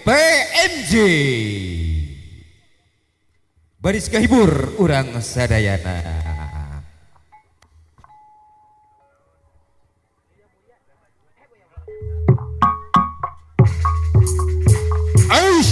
PMJ. Baris kehibur urang sadayana. Aish.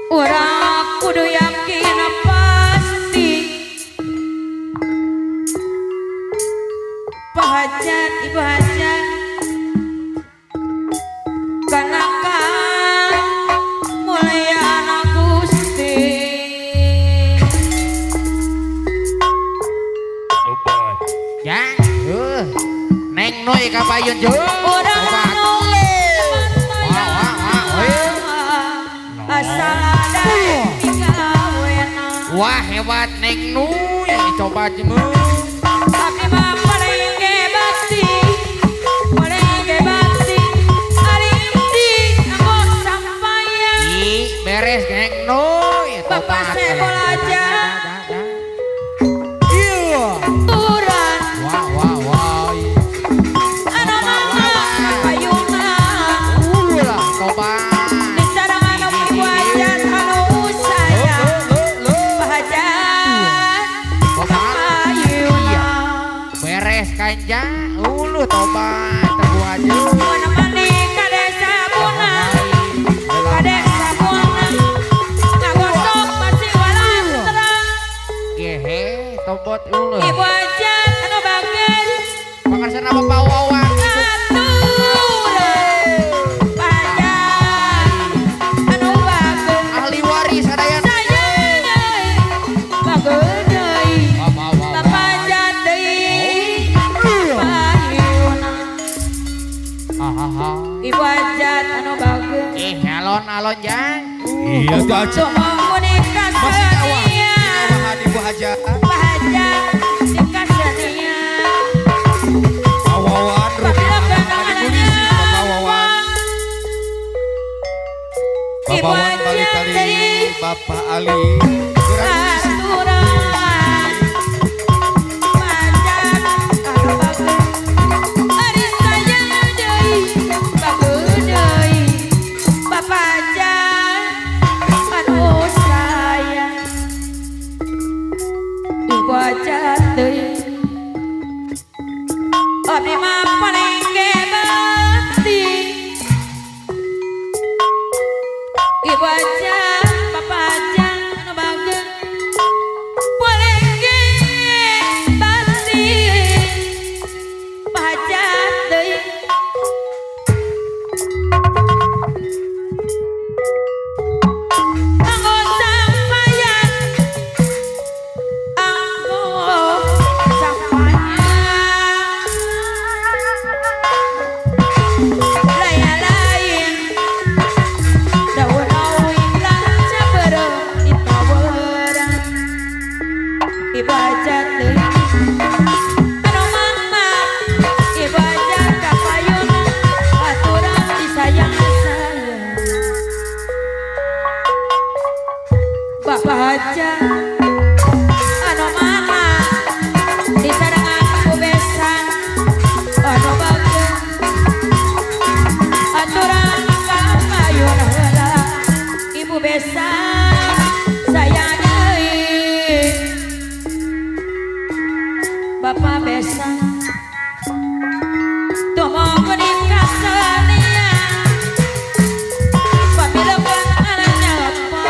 Urang kudu yakin pasti Pak Hajat, Ibu Hajat, karena kamuliaan Gusti. Ya, Neng Noy kapayun jeung. Urang anu asal ada pigawena. Wah hebat Neng Noy, coba jeung. Abdi mah paling ge bakti, paling ge bakti, ari di anggo sampaian. Ih, beres Neng Noy. Bapak sekolah aja. Iya. Turun Wah wah wah. anu mama payuna. Ulah tobat. Di sarangan ibu hajat anu sayang. Pak Hajat payuna. Beres kanja, uluh tobat teguh aja. Mana mandi ka desa Buna, ka desa Buna. Ngagosok masih walantra. Gehe, tobat uluh. Ibu hajat anu bager. Pangarsana Bapak Wawan. Aturan Pak Hajat anu bager. Ahli waris sadayana. Sayang deui, bager deui. Bapak Wawan. Bapak hajat deui, payuna. Hahaha. Ibu hajat anu bager. Eh, alon-alon jang. Iya tuh aja. Tuh nikah Masih kawah. senian. Kawahan Ibu Hajat. Pak Hajat nikah senian. Pak Wawan Ruby di polisi Bapak Wawan. Bapak Ibu Wawan Hajat balik kali deui. Bapak Ali. Kurang polisi. Aturan Pak Hajat anu bager. Ari sayang deui, bager deui. Bapak Hajat anu sayang. Ibu Hajat deui. Abdi mah paling ge bakti. Ibu Hajat, Bapak Hajat anu bager. Paling ge bakti. Pak Hajat deui. Anggo sampayan, anggo sampayan. Laya lain daun awing lan cabereng ditaweran. Ibu Hajat deui anu mama, Ibu Hajat kapayuna, aturan disayang sayang. Bapak Hajat anu mama, di sarangan ibu besan anu bager, aturan kapayuna heula. Ibu besan sayang deui. Bapak besan tuh menikah senian. Pamileukeun anaknya apa.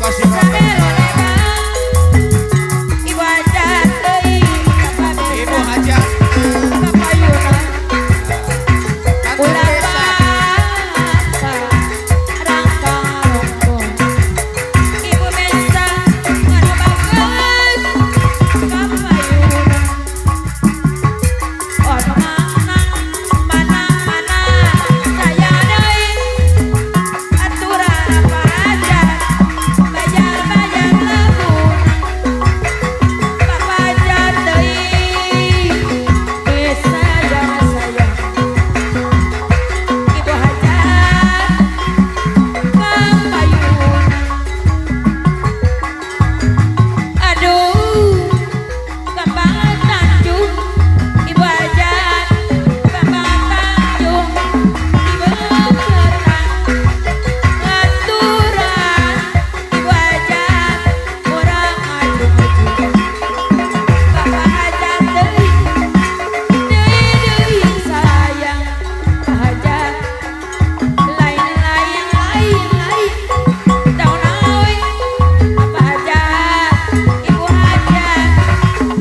Kasih Ibu hajat deui Bapak Ibu Besa hajat Bapak Yuna Kantor ulah desa. Bapa rangkang rongkong Ibu Besa anu bagus Bapak Yuna ono mana mana mana saya deui aturan apa aja bayar bayar laguna Bapak hajat deui sayang sayang Ibu hajat Bapak Yuna. Aduh Bapak Tanjung Ibu hajat Bapak Tanjung Ibu Ketang ngaturan Ibu hajat urang maju-maju Bapak hajat deui deui deui sayang Pak hajat lain lain lain lain daun awi Bapak hajat Ibu hajat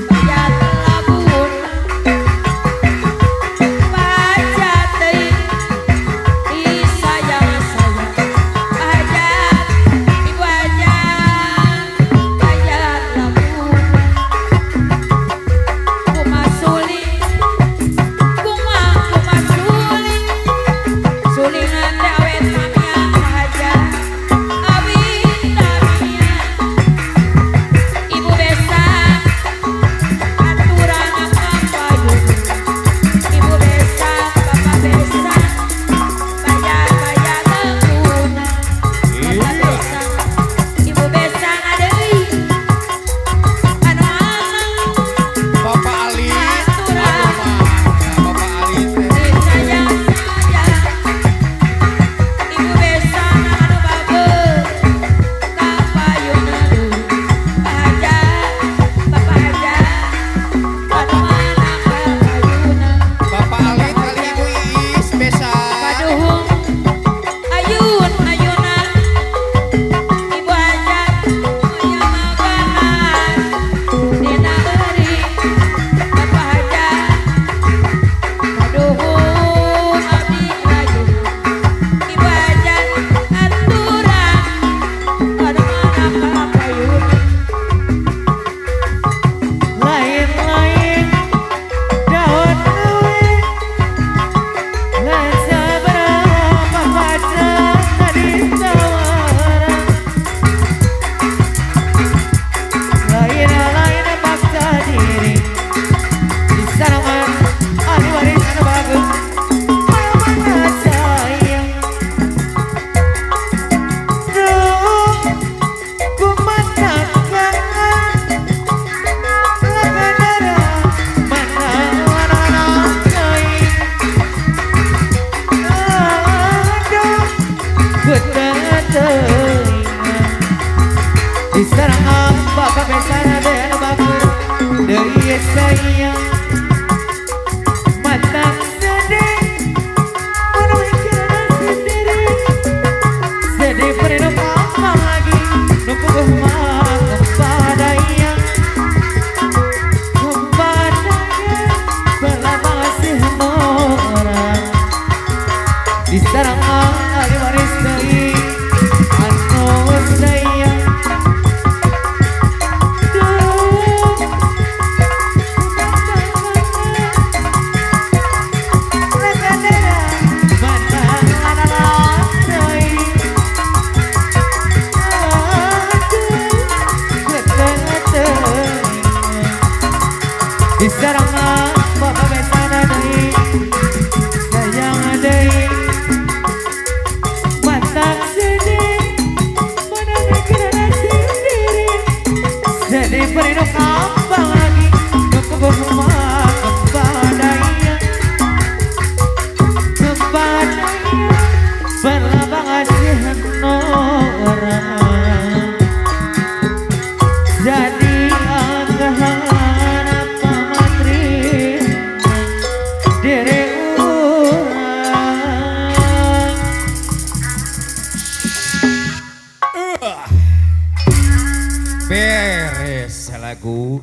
bayar laguna Pak hajat deui sayang sayang Pak hajat Ibu hajat bayar laguna Kumaha suling kumaha kumaha suling sulingan teh awet tamia Pak hajat awit tamia Ibu Besa aturan apa Ibu Besa Bapak Besa bayar bayar laguna Bapak Besa Ibu Besa ngadeui anu mana Bapak Ali. Aturan. Aduh, mah. Ya, Bapak Ali teh. Sayang sayang Ibu Besa anu bagus kapayuna Pak hajat Bapak hajat anu mana kapayuna Bapak Ali kali Ibu Iis Besa. Paduhung ayun ayuna Ibu hajat moya makanan dina beri Bapak hajat Paduhung abdi rajung Ibu hajat aturan anu mana kapayuna Lain-lain daun awi lain seberapa pacar tadi tawaran lain-lain paksa diri di sarangan ahli waris anu bagus mana sayang duh kumatakan Bapak besana dan bagus dari sayang mata sedih menuju sendiri sedih perlu apa lagi nunggu kepada yang kepadanya bela masih orang diserang ahli waris deui anu sayang. Duh, lagu